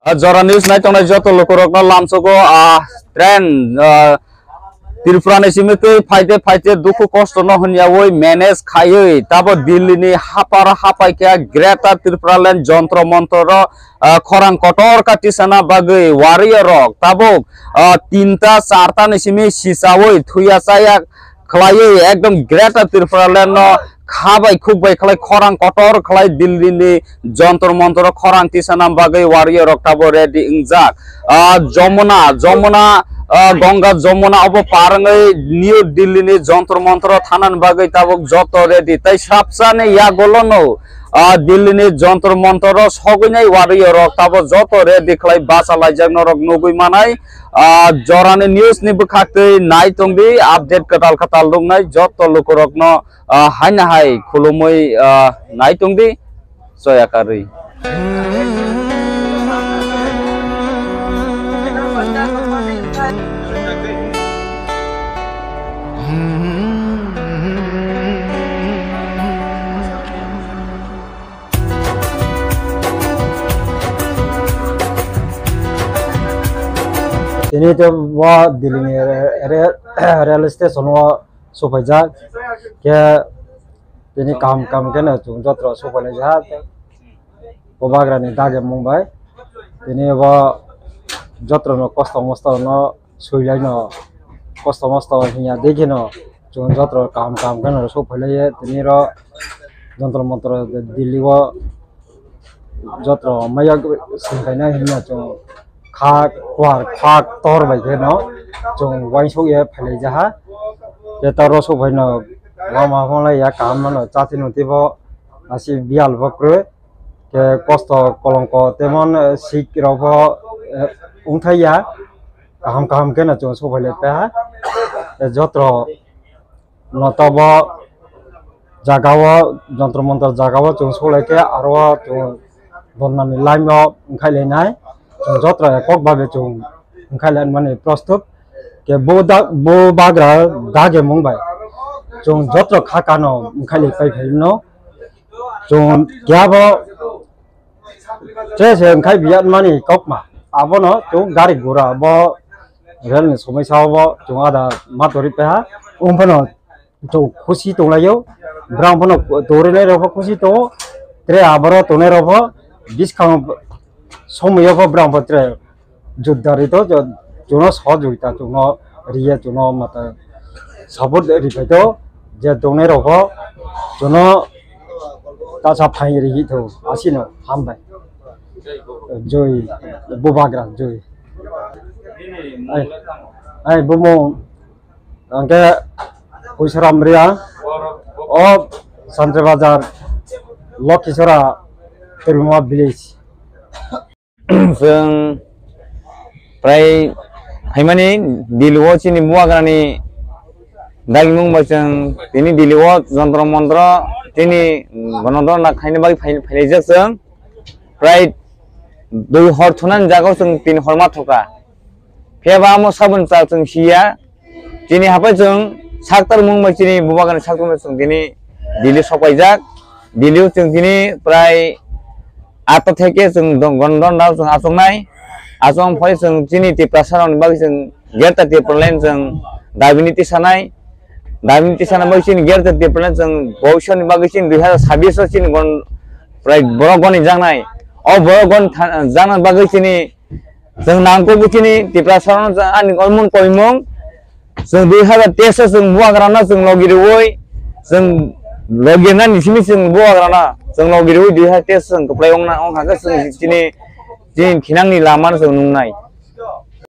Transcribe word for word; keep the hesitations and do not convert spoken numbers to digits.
Ah, Jora News nai tongnai joto lukurokno lamsogo, ah, train, ah, Tripura ni simi twi phaite phaite dukhu kosto no hwnyawi manage khaiwi tabo Delhi ni hapar hapai khe Greater Tripura Land jontro montro ro, ah, khorang kotor kha tisana bagwi warrior rok tabuk, ah, tinta charta ni simi sisawi thuya chaya khlaiwi ekdom Greater Tripura Land no kha bai khuk bai khlai khorang kotor khlai Delhi ni jontro montro khorang tisana bagwi warrior rok tabo ready wngjak. Ah, Jamuna, Jamuna, ah, Ganga Jamuna obo par wngwi New Delhi ni jontro montro thanani bagwi tabuk joto ready. Tai swrapsa ni yagulo no, ah, Delhi ni jontro montro sogwi nai warrior rok tabo joto ready khlai bacha laijak norok nugwi manai. Ah, Jora ni news ni bwkhak twi nai tongdi, update kwtal kwtal nuknai joto lukurokno, ah, haino hai khulumwi, ah, nai tongdi, choya karwi. Tini to bo Delhi ni re-, re-, rail station o supaijak. Khe tini kaham kaham khe no chwng joto supailai jak. Bubagra ni dagi mung bai tini bo joto no kosto mosto no suilai no kosto mosto hinya degi no chwng joto kaham kaham khe no supailai tini ro jontro montro Delhi o joto maya singkaina hinya chwng kha kuar kha tor bai khe no chwng uansuk ye phailai jaha. Khe toro sok bai no lama hwnlai ya kaham no chati no tei bo asi biyal bo kwrwi khe kosto kolongko temon, eh, sik rok bo, eh, wngthai ya kaham kaham khe no chwng sok bai lai paha. Tei joto no tobo jaga o jontro montro jaga o chwng sulai khe aro o chwng donnani line o wngkhai lainai chwng joto kok babe chwng wngkhai lai mani prostut khe bo da-, bo bagra dagi mung bai chwng joto kha kano wngkhai lai pai phai no chwng kebo che se wngkhai biyat mani kokma abono chwng gari gura bo rel ni somoi sa bo chwng ada ma tori paha wng phano chwng khusi tonglaio. Borok phano torinai rok khusi tongo, tere aboro tongnai rok bo biskang somoi o borok pho tere judda rito, chuno sohojogita chuno riya chuno mata support ripaito je tongnai rok bo chuno tasa phai rito asino hambai. Joi Bubagra joi. Ai, ai bumo. Hingke Puisaram Riya, o Santri Bazar, Lokhisora, Tirbuma village. Chwng prai phaimani Delhi o chini Bubagrani dagimung bai chwng tini Delhi o jontro montro tini gonontro na khaina bagwi phai-, phailaijak chwng. Prai dui hor thunani jaga o chwng tin hor ma thoka. Phiya ba amo sabun cha chwng siya. Chini hapai chwng saktar mung bai chini Bubagrani saktar mung chwng tini Delhi sopaijak. Delhi o chwng tini prai atta theke chwng don-, gon-, don dao chwng achuknai. Achuk phai chwng chini Tiprasa rokni bagwi chwng Greater Tipraland chwng dabini tisanai. Dabini tisana bagwi chini Greater Tipraland chwng bhobishyotni bagwi chini dui hazar sabbish o chini gon prai borok goni jaknai. O borok goni tha-, jakna bagwi chini Chwng nangkukgo chini Tiprasa rokno chwng ani oimung koimung. Chwng dui hazar teis o chwng Bubagrano chwng logi rwui, chwng logi rwnani simi chwng Bubagrano chwng logi rwui dui hazar teis o chwng kwplai wngna wngkha khe chwng chini, chini thinangni lamano chwng nungnai.